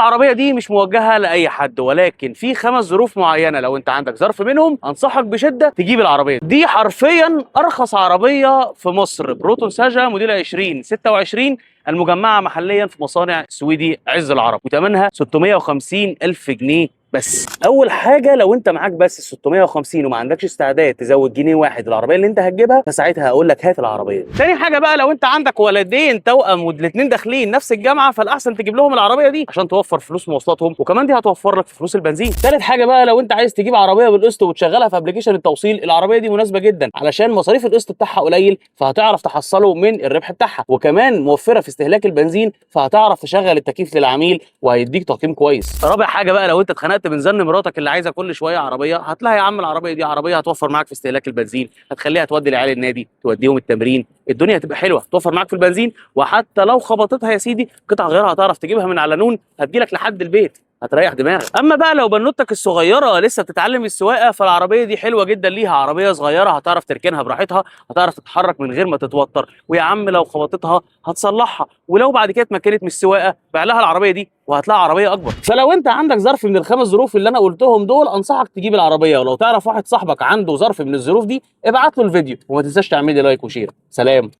العربية دي مش موجهة لاي حد، ولكن في 5 ظروف معينة لو انت عندك ظرف منهم انصحك بشده تجيب العربية دي. حرفيا ارخص عربية في مصر، بروتون ساجا موديل 2026 المجمعة محليا في مصانع سويدي عز العرب، وثمنها 650 الف جنيه بس. اول حاجة لو انت معاك بس 650 وما عندكش استعداد تزود جنيه واحد العربية اللي انت هتجيبها، فساعتها هقول لك هات العربية. تاني حاجة بقى لو انت عندك ولدين توأم والاثنين داخلين نفس الجامعة، فالاحسن تجيب لهم العربية دي عشان توفر فلوس مواصلاتهم، وكمان دي هتوفر لك في فلوس البنزين. تالت حاجة بقى لو انت عايز تجيب عربية بالقسط وتشغلها في application التوصيل، العربية دي مناسبة جدا علشان مصاريف القسط بتاعها قليل، فهتعرف تحصله من الربح بتاعها، وكمان موفره في استهلاك البنزين، فهتعرف تشغل التكييف للعميل وهيديك تقييم كويس. رابع حاجة بقى لو انت اتخنقت من زن مراتك اللي عايزه كل شوية عربية، هات لها يا عم العربية دي، عربية هتوفر معاك في استهلاك البنزين، هتخليها تودي العيال النادي، توديهم التمرين، الدنيا هتبقى حلوة، توفر معاك في البنزين. وحتى لو خبطتها يا سيدي قطع غيارها هتعرف تجيبها من على نون، هتجيلك لحد البيت، هتريح دماغك. اما بقى لو بنوتك الصغيرة لسه بتتعلم السواقة، فالعربيه دي حلوة جدا ليها، عربية صغيرة هتعرف تركنها براحتها، هتعرف تتحرك من غير ما تتوتر، ويا عم لو خبطتها هتصلحها، ولو بعد كده اتمكنت من السواقة بيع لها العربية دي وهتلاقي عربية اكبر. فلو انت عندك ظرف من الخمس ظروف اللي انا قلتهم دول انصحك تجيب العربية، ولو تعرف واحد صاحبك عنده ظرف من الظروف دي ابعت له الفيديو، وما تنساش تعمل لي like و share. سلام.